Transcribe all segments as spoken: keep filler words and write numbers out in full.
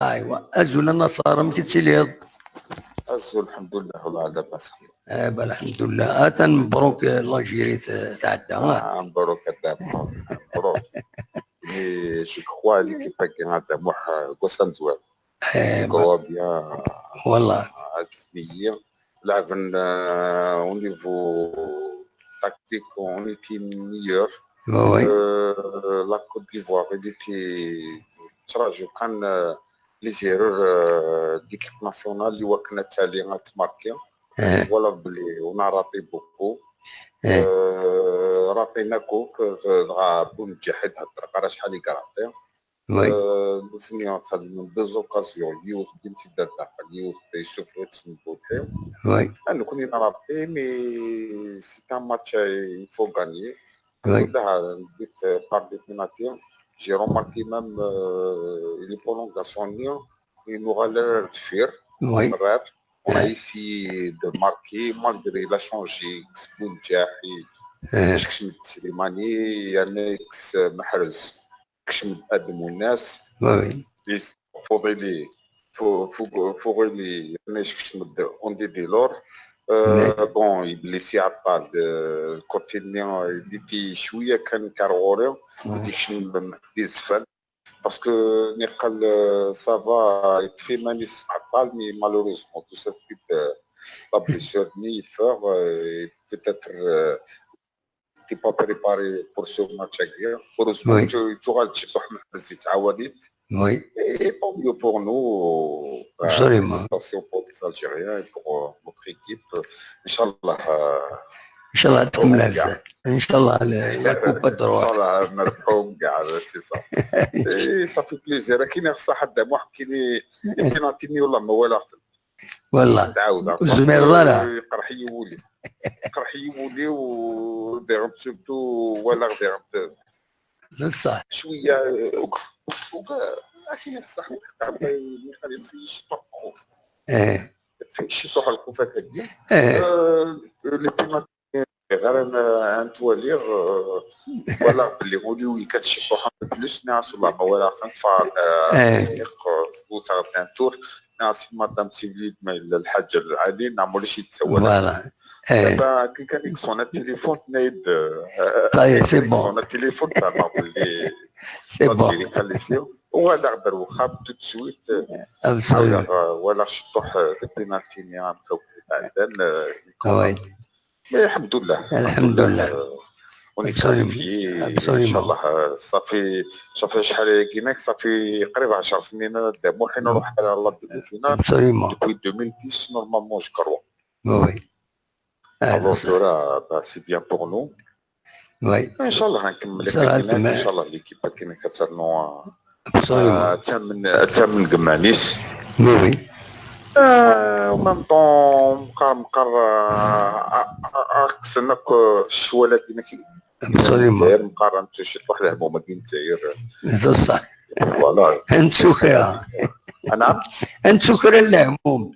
Aywa, azul a Naṣer, amek i tettiliḍ? Azul, lḥemdullah, wala labas. Aywa, lḥemdullah. Atan mebruk, eh, l'Algérie t-, tɛedda, ah. Ah, mebruk a Dda Muḥ, mebruk. Mais je crois l'équipe-agi a Dda Muḥ, euh, deg wass amezwaru. Eh, Crois bien. Wallah. Ad tmiyi. Laɛben, euh, au niveau tactique, on était meilleur. Oui, oui. Euh, la Côte d'Ivoire, il était, trajo kan, euh, les erreurs, euh, d'équipe nationale, اللي وكنا تالي غتماركي. Eh, Voilà, بلي on a raté beaucoup. Eh. Euh, raté Nakok, euh, دغا بن جاحد هضر، قرا شحال يقرا. oui, Euh, نتني خدمنا deux occasions، يوث بنتي دار داخل، يوث يشوف وقت نبوتي. oui. أنا كوني نرابي، mais c'est un match, euh, il faut gagner. Oui. كلها بديت par des pénaltys. J'ai remarqué même, euh, les prolongations, il nous a l'air de faire. Oui. On a Ouais. essayé de marquer malgré la changé. Bounjah, Eh, Slimani, Yannick Mahrez, Kchmed Adem Ounas. oui, oui. Fodeli, Fodeli, Yannick Kchmed, Ondi Delor. Euh, Ouais. Bon, il est blessé à part de côté, il était شوية كان كارغوري. Ouais. يكشم بالزفل. Parce que نقل, euh, ça va être très manis à Palme, mais malheureusement, tout ça, c'est, euh, la blessure, ni il fait, euh, peut-être, euh, t'es pas préparé pour ce match-là. Heureusement, Oui. tu, tu auras le petit Ahmed Aziz Aoualit. Oui. Et tant mieux pour nous. Euh, Absolument. Félicitations pour les Algériens et pour, euh, notre équipe. Inch'Allah, euh, إن شاء الله تكمل نربحوا العزة. إن شاء الله ل-, la Coupe إن شاء تروح. الله نربحوا كاع، c'est ça. Et ça fait plaisir. كاين صح حد واحد كاين، كاين عطيني والله ما ولا أخذ. والله. تعاود. زمير ضرع. قرح يولي. قرح يولي ودير surtout ولا غير بصح. شوية، أوك-، أوك-، لكن صح، ما يخليش يطبقوا. إيه. شي طوح الخوفات هادي. إيه. آه، لي بينالتي غير انا انت ولي، آه، ولا بلي مولي وي كتشي طوح بلوس ناس ولا ما ولا خنفع، آه، إيه. فريق، آه، فوت غير ان تور ناس مادام سيفيد ما الا الحاجه العالي نعمل شي تسوى. Voilà. إيه. دابا كي كان يكسون التليفون تنايد، آه، Ça y est, c'est bon. يكسون التليفون زعما بلي C'est bon. الجيري خلي فيه. وهذا غدر واخا تو سويت. Absolument. ولا شطوح البينالتي نيام كوكب بعدين، آه، Oui. Mais الحمد لله. الحمد لله. وني Absolument. في ان Absolument. شاء الله، آه، صافي، صافي شحال كيناك، صافي قريب عشر سنين انا دابا وحنا نروح على لا دومي فينال. Absolument. Depuis deux mille dix normalement je crois. Oui. آه، Alors صح. راه، bah, c'est bien pour nous. Oui. ان شاء الله غنكمل إن شاء الله هكاك هناك، ان غنكمل. شاء الله ليكيب كاين كترنو. Absolument. تامن تامن كمانيس. Oui, oui. آه، ومام طون مقار مقار، آه، آه، آه، آه، خصنا ك-، الشواله كاينه كي Absolument. داير مقارنه شي واحد الهمومه كاين داير. بصح. Voilà. انت سكرة. انا انت سكرة الهموم.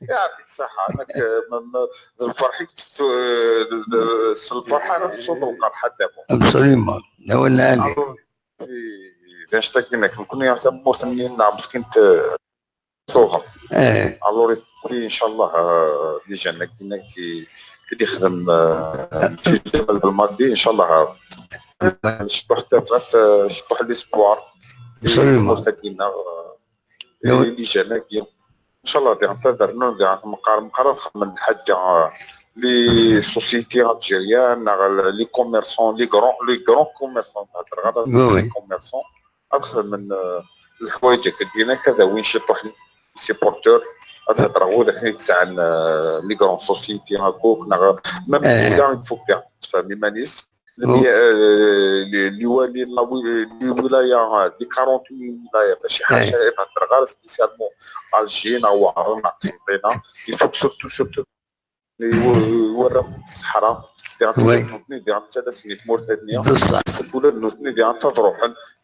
يعطيك الصحه، انا ك-، م-، م-، الفرحه كت-، ال-، ال-، الفرحه راه تصوب القرحه دابا. Absolument. لا ولا عليك. Alors, في زاش تاكينا كنكون يا ثمور ثمين نعم مسكين ت-، توهم. ايه. Alors, ان شاء الله، آه، لي جانا كينا كي، كي يخدم، آه، شي جمال بالماضي، ان شاء الله، آه، شطوح تافات، آه، شطوح ليسبوار. Absolument. تاكينا، آه، يا ود- لي جانا كي. ان شاء الله دي انتظرنا دي مقار مقار من حاجه، آه، لي سوسيتي الجيريان، لي كوميرسون، لي غران، لي غران كوميرسون، تهضر غير Oui, oui. لي كوميرسون اكثر من، آه، الحوايج كدينا كذا وين شي طوح سيبورتور. هذا هضره هو داك يتسعى، آه، لي غران سوسيتي هاكوك نغ-، ميم إيه. كيا فوك كاع تفهمي مانيس. مو- لي، آه، لي، لي والي لا وي-، لي ولايه، آه، لي كارونت ولايه ماشي حاجه إيه. يتهضر غير سبيسيالمون الجي نوار ناقص مطينا. يفوك سورتو سورتو يو-، يورا الصحراء. ديال وي. نوتني ديال ثلاث سنين موريتانيا. بصح. ولا نوتني ديال تضرب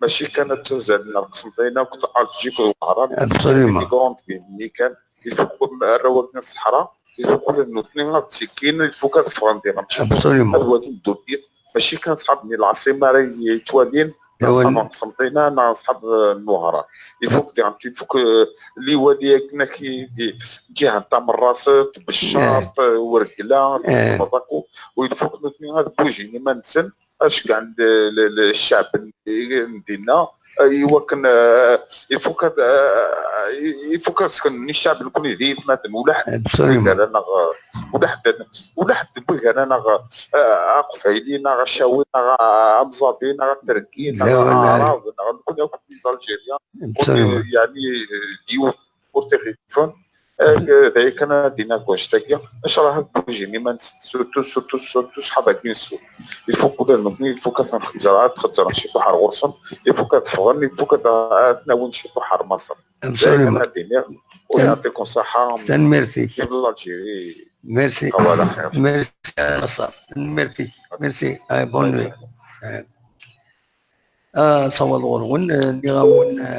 ماشي كانت تنزل ناقص مطينا كنت الجي كنت الهرم. Absolument. كونت بيني كان يفوق الرواق الصحراء. يفوق نوتني غتسكين يفوق الفران ديال Absolument. هو دوبيت. mačči kan ṣṣḥab n lɛaṣima ara yettwalin, neɣ ṣṣḥab n Qsenṭina, neɣ ṣṣḥab n Wehran. Il faut que, il faut que liwali akken ak-, di ǧiha n Tamerrast, Tbeccaṛt, Wergla, Tmeḍ akk, u il faut que nutni ad bujin iman-nsen, ad ceggɛen le, le, le ccɛeb n, n dinna, eh, i wakken, eh, il faut que, eh, il faut que seknen ccɛeb nekni d yitmaten, ula ḥedd wigi ara naɣ, ula ḥedd, ula ḥedd wigi ara naɣ, eh, aqbayli, naɣ acawi, naɣ amẓabi, naɣ aterki, naɣ aɛrab, naɣ nekni akk d les Algériens. Ur t-, yeɛni, eh, yiwen ur t-ixeddfen. Eh, d aya kan ara d-iniɣ deg wannect-agi. Ncallah ad bujin iman-nsen, surtout, surtout, surtout ṣṣḥab-agi n Sud. Il faut que ula d nekni, il faut que ad ten-xezzreɣ, ad xezzreɣ ciṭuḥ ar ɣur-sen. Il faut que ad ffɣen, il faut que ad, ad ten-awin ciṭuḥ ar Maṣer. D aya kan ara d-iniɣ. U yeɛṭikum ṣṣeḥḥa. Tanemmirt-ik. Vive l'Algérie. Merci. Merci a Naṣer. Tanemmirt-ik. Merci. Ay, bonne nuit. Ay. Ah, nessaweḍ ɣur-wen, eh, nniɣ-awen, eh,